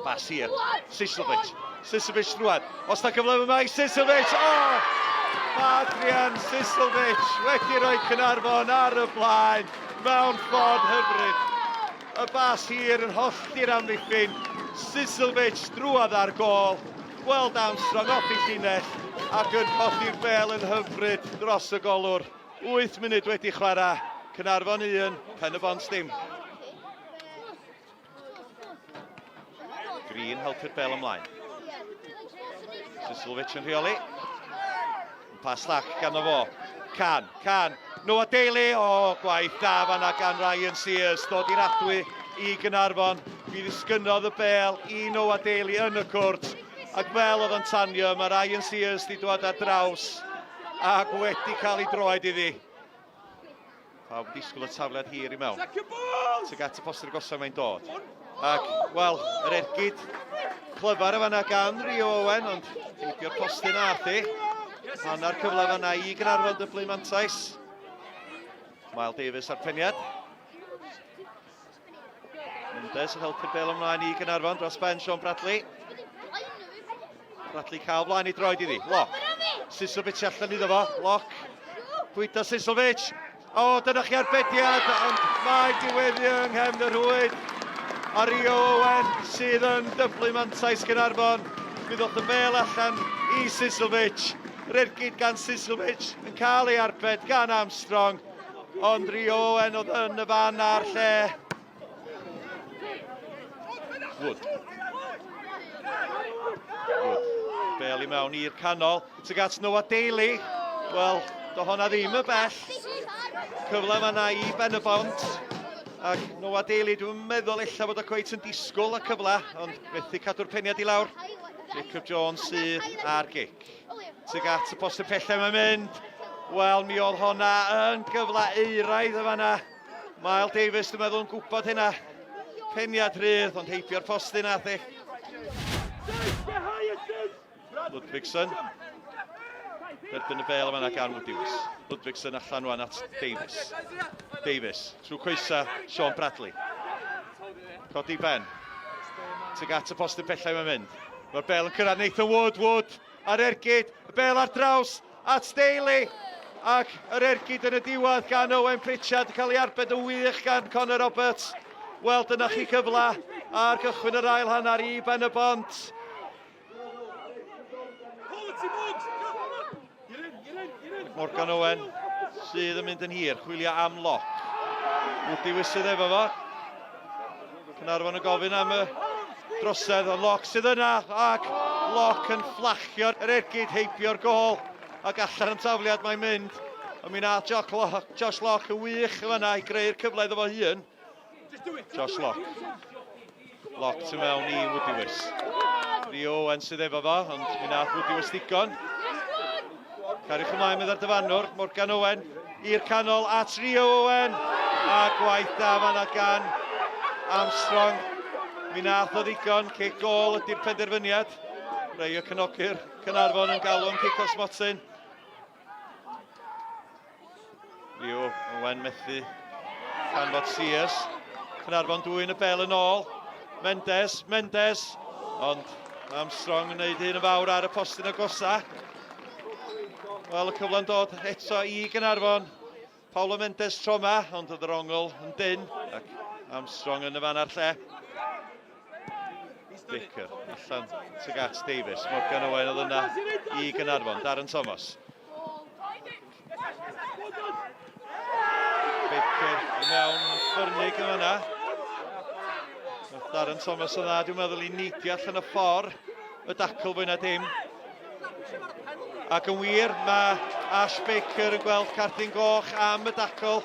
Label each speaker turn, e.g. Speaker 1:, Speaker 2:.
Speaker 1: Bas hir. Sislovic. Sislovic drwad. Os na cyfle yma i Sislovic. Oh! Adrian Sislovic wedi rhoi Caernarfon ar y blaen mewn ffordd hyfryd. Y bas hir yn hollti'r amddiffyn. Sislovic drwad ar gôl. Gweld Armstrong off i llinell ac yn colli'r bel yn hyfryd dros y golwr. 8 munud wedi chwarae. Caernarfon 1, Pen-y-bont dim. Green helpu'r bel ymlaen. Sislovic yn rheoli. Pas llac ganddo fo. Can, Can. Noah Daly, o, oh, gwaith da fanna gan Ryan Sears. Dod i'r adwy i Gynarfon. Mi ddisgynnodd y bel i Noah Daly yn y cwrt. Ac fel oedd yn tanio, mae Ryan Sears wedi dod ar draws ac wedi cael ei droed iddi. Pawb yn disgwyl y tafliad hir i mewn. Tuag at y postyn agosaf mae'n dod. Ac, wel, yr ergyd clyfar y fanna gan Rio Owen, ond heibio'r postyn ath hi. Hanner cyfle fanna i Gaernarfon dyblu mantais. Mael Davies ar peniad. Mendes yn helpu'r bel ymlaen i Gynarfon dros ben Sean Bradley. Bradley cael flaen i droed iddi. Lock. Sisovic allan iddo fo. Lock. Bwyta Sisovic. O, dyna chi arbediad, ond mae diweddu yng nghefn y rhwyd. A Rio Owen sydd yn dyblu mantais Gynarfon. Mi ddoth y bel allan i Sisovic. Yr ergyd gan Sisovic yn cael ei arbed gan Armstrong. Ond Rio Owen oedd yn y fan a'r lle. Wood. Wood. Bel i mewn i'r canol. Tuag at Noah Daly. Wel, do honna ddim y bell. Cyfle fanna i Ben y Bont. Ac Noah Daly, dwi'n meddwl ella fod o cweit yn disgwyl y cyfle, ond methu cadw'r peniad i lawr. Jacob Jones sydd ar gic. Tuag at y postyn pellau mae'n mynd. Wel, mi oedd honna yn gyfle euraidd y fanna. Mael Davies, dwi'n meddwl, yn gwybod hynna. Peniad rhydd, ond heibio'r postyn nath i. Ludwigson. Derbyn y bel yma gan Wood Hughes. Ludwigson allan rwan at Davies. Davies, trwy coesa Sean Bradley. Codi ben. Tuag at y postyn pellau mae'n mynd. Mae'r bel yn cyrraedd Nathan Wood, Wood ar ergyd, y bel ar draws at Daly ac yr ergyd yn y diwedd gan Owen Pritchard yn cael ei arbed yn wych gan Connor Roberts. Wel, dyna chi cyfle ar gychwyn yr ail hanner i Ben y Bont. Morgan Owen sydd yn mynd yn hir, chwilio am loc. Woody Wysydd efo fo. Cynarfon yn gofyn am y drosedd, ond loc sydd yna, ac loc yn fflachio'r ergyd heibio'r gol, ac allan am tafliad mae'n mynd. Ond mi nath Josh Locke yn wych yn fanna i greu'r cyfle iddo fo hun. Josh Locke. Locke tu mewn i Woody Wys. Rio Owen sydd efo fo, ond mi nath Woody Wys ddigon. Cariwch ymlaen meddai'r dyfarnwr, Morgan Owen i'r canol at Rio Owen. A gwaith da fanna gan Armstrong. Mi nath o ddigon, cic gol ydy'r penderfyniad. Rei o cynogwyr Caernarfon yn galw am cic o'r smotyn. Rio Owen methu canfod Sears. Caernarfon dwyn y bel yn ôl. Mendes, Mendes, ond Armstrong yn gwneud hyn yn fawr ar y postyn agosa. Wel, y cyfle'n dod eto i Gaernarfon. Paulo Mendes tro yma, ond oedd yr ongl yn dyn, ac Armstrong yn y fan a'r lle. Baker allan tuag at Davies. Morgan Owen oedd yna i Gaernarfon. Darren Thomas. Baker i mewn yn ffyrnig yn fanna. Darren Thomas yn dda, dwi'n meddwl i neidio allan y ffordd y dacl fwy na dim. Ac yn wir, mae Ash Baker yn gweld cardyn goch am y dacl.